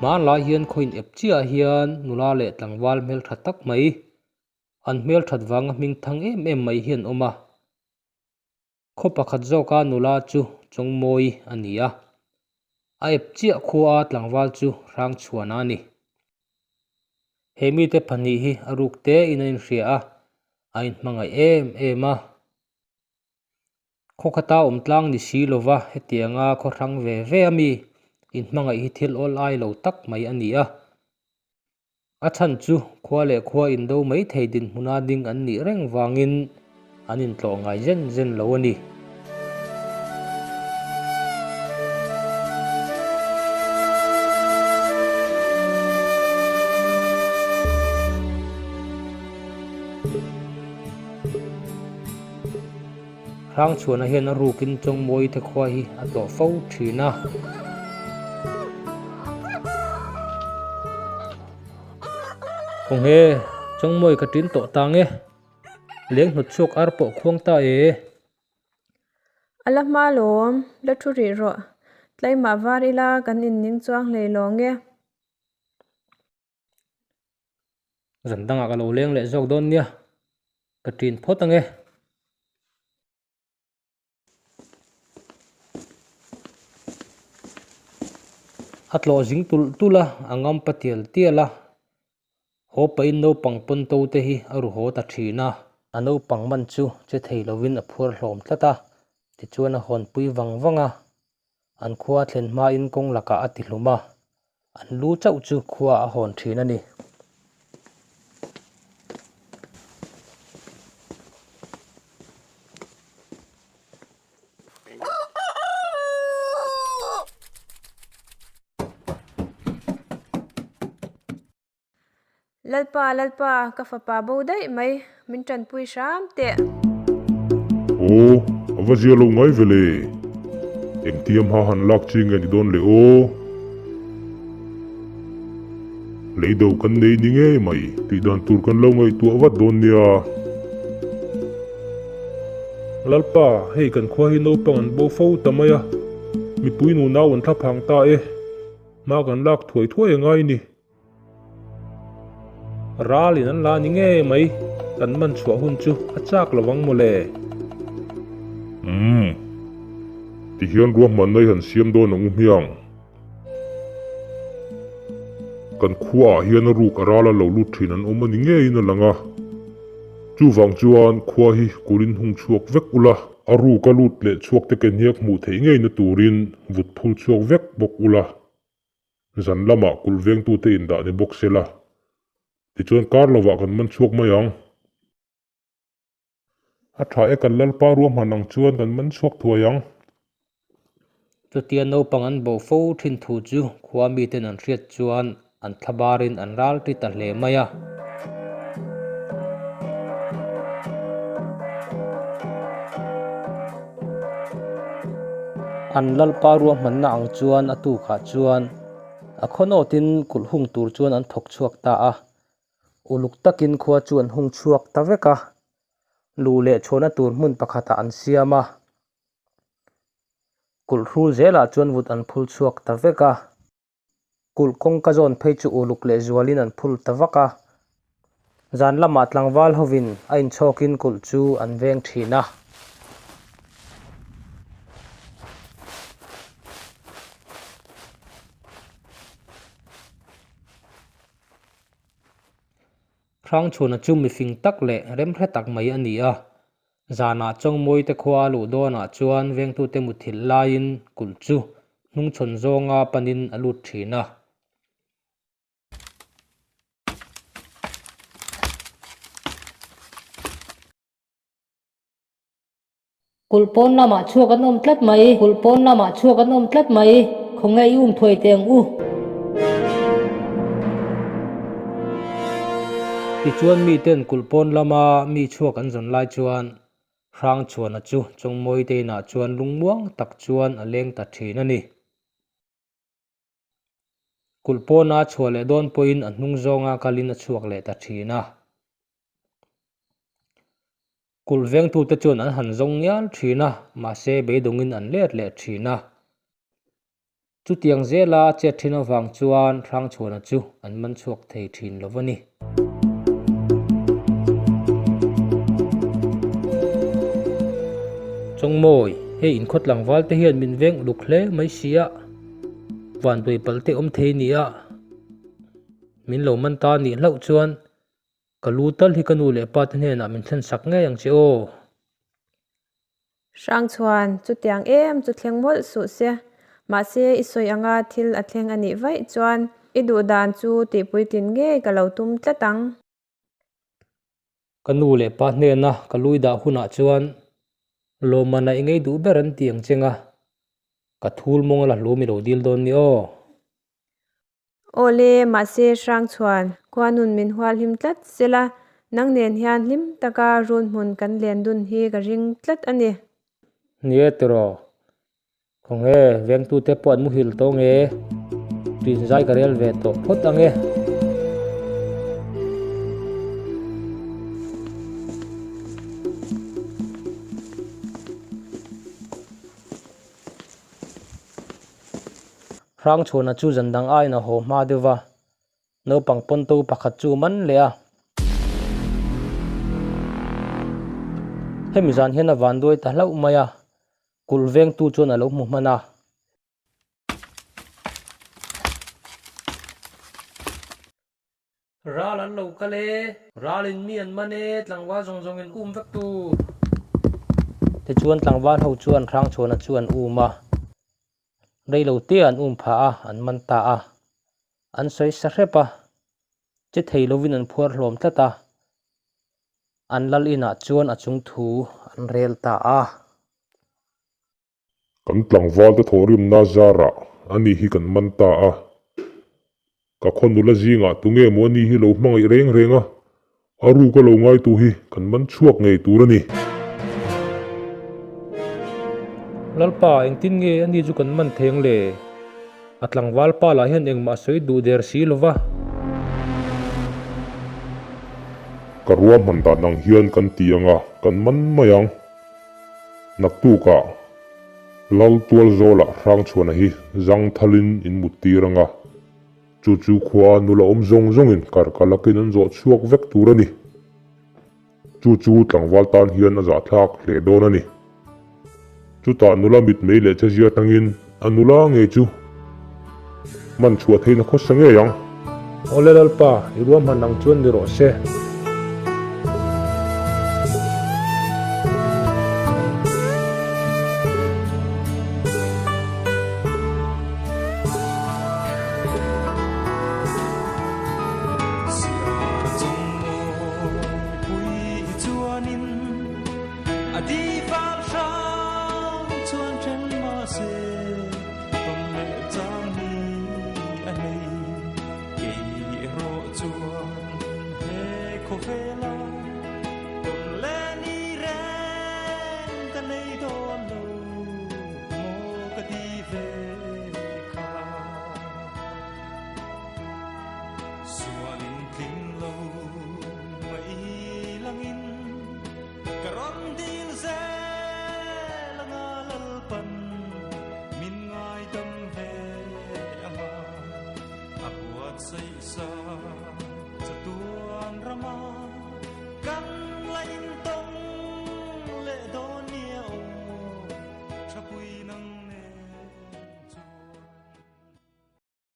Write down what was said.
Hmanlai hian khaw in ep chiah ah hian nula leh tlangval hmeltha tak mai, an hmelthat vanga hming thang em em mai hi an awm a. Khaw pakhat zawka nula chu Chawngmawi a ni a, a ep chiah khua tlangval chu Hrangchhuana a ni. He mite pahnih hi a ruk te in a inhria a, a inhmangaih em em a. Khaw khata awm tlang ni si lova hetianga khaw hrang ve ve a mi inhmangaih hi thil awl ai lo tak mai a ni a. A chhan chu khua leh khua indo mai thei dinhmuna ding an nih reng vangin an intlawh ngai zen zen lo a ni. Hrangchhuana hian a rukin Chawngmawi te khua hi a tlawh fo thin a. Khawnge, Chawngmawi ka tin tawh tang e. Leng hnawt chhuak ar pawh khuang ta e. A la hma lawm, la thu rih rawh. Tlaimah var ila kan inning chuang hlei lawng e. Zan dangah ka lo leng leh zawk dawn nia, ka ṭin phawt ang e. A tlawh zing tulh tulh a, a ngam pa tial tial a, haw pahin naupang pawn to te hi a ru haw ta ṭhin a. A naupang man chu che thei lovin a phuar hlawm tlat a, tichuan a hawnpui vang vang a. An khua thlen hmain kawng lakah a ti hlum a, an lu chauh chu khua a hawn thin a ni. Lalpa, Lalpa, ka fapa bo daih mai, min tanpui hram teh. Aw, a va zia lo ngai ve le. Engtiam ha han lak chi nge ni dawn le aw. Lei do kan nei ni ngei mai tih dan tur kan lo ngaihtuah vat dawn nia. Lalpa, hei kan khua hi naupang an bo fo ta mai a, mipui nunau an thla phang ta e. Hma kan lak thuai thuai a ngai ni. Ral in an la ni ngei mai, kan man chhuah hun chu a chak lo ang mawle. Umm. Tihian ruahmanna i han siam dawn ang u hmiang. Kan khua ah hian a ruk a ral a lo lut thin an awm a ni ngeiin a lang a. Chuvang chuan khua hi kulin hung chhuak vek ula. A ruk a lut leh chhuak te ke hniak hmuh theih ngeina turin vut phul chhuak vek bawk ula. Zan lamah kulh vengtute indah ni bawk se la, tichuan kar lovah kan man chhuak mai ang. A tha e kan Lalpa ruahman ang chuan kan man chhuak thuai ang. Chutia naupang an bo fo thin thu chu khua miten an hriat chuan an thlabarin an ral ti ta hle mai a. An Lalpa ruahmanna ang chuan a tukah chuan a khawnawtin kulh hung tur chuan an thawk chhuak ta a. Uluk takin khua chu an hung chhuak ta vek a, luh leh chhuahna tur hmun pakhatah an siam a. Kulh hrul zelah chuan vut an phul chhuak ta vek a. Kulh kawngka zawn phei chu uluk leh zualin an phul ta vak a. Zan lamah tlangval hovin a inchhawkin kulh chu an veng thin a. Hrangchhuana chu mifing tak leh remhre tak mai a ni a. Zanah Chawngmawite khua a luh dawnah chuan vengtute muthilh laiin kulh chu hnungchhawn zawnga panin a lut thin a. Kulh pawn lamah chhuak an awm tlat mai, kulh pawn lamah chhuak an awm tlat mai, khawnge i um thuai teh ang u. Tichuan miten kulh pawn lama mi chhuak an zawn lai chuan Hrangchhuana chu Chawngmawite inah chuan lungmuang tak chuan a leng ta thin a ni. Kulh pawna a chhuah leh dawn pawhin a hnung zawnga kalin a chhuak leh ta thin a. Kulh vengtute chuan an han zawng ngial thin a, mahse beidawngin an let leh thin a. Chutiang zela chet thin avang chuan Hrangchhuana chu an man chhuak thei thin lo a ni. Chawngmawi, hei inkhaw tlangval te hian min veng uluk hle mai sia, vanduai palh te awm thei nia, min lo man ta nih hlauh chuan ka lu tal hi ka nu leh pa te hnenah min thlen sak ngei ang che aw. Hrangchhuan, chutiang em chu thleng mawlh suh se. Mahse, i sawi anga thil a thleng a nih vaih chuan i duh dan chu tihpuitlin ngei ka lo tum tlat ang. Ka nu leh pa hnena ka lui dah hunah chuan lawmman a i ngei duh ber an ti ang cheng a, ka thul mawng a la hlum i lo dil dawn ni aw. Awle, mahse Hrangchhuan, khua nun min hual hlim tlat sela, nang nen hian hlim taka run hmun kan len dun hi ka ring tlat a ni. Ni e tiraw, khawnge vengtute pawh an muhil tawh nge? Tuinzai ka rel ve tawh phawt ang e. Hrangchhuana chu zan dang aiin a haw hma deuh va, naupang pawnto pakhat chu man leh a. Hemi zan hian a vanduai ta hlauh mai a, kulh vengtu chuan a lo hmu hman a. Ral an lo kal e, ral in mi an man e, tlangval zawng zawng in um vek tur. Tichuan tlangval ho chuan Hrangchhuana chu an um a, reilo te an um phah a, an man ta a. An sawi sa hrep a, che thei lovin an phuar hlawm tlat a, an lal inah chuan a chung thu an rel ta a. Kan tlangvalte thawhrimna zarah ani hi kan man ta a, ka khaw nula zingah tunge maw ani hi lo hmangaih reng reng a, a ruk a lo ngaitu hi kan man chhuak ngei tur a ni. Lalpa, engtin nge ani chu kan man theng le? A tlangval pa lah hian engmah sawi duh der si lo va. Ka ruahman dan ang hian kan ti ang a, kan man mai ang. Naktukah Lal Tualzawla Hrangchhuana hi zangthalin in mut tir ang a, chu chu khua nula awm zawng zawngin karka lakin an zawh chhuak vek tur a ni. Chu chu tlangval tan hian a zahthlak hle dawn a ni. Chutah nula mitmei leh chezia atangin a nula ngei chu man chhuah theihna khawsa ngei ang. Awle Lalpa, i ruahman ang chuan ni rawh se. A di fal hrang chuan then mahse tawn leh chang hi a nei. Kei erawh chuan he khawvela tawn leh ni reng ka nei dawn lo maw ka ti ve kha. Sualin tling lo mai langin. Ka rawn dil zel anga Lalpan min ngaidam ve anga a buatsaih sa.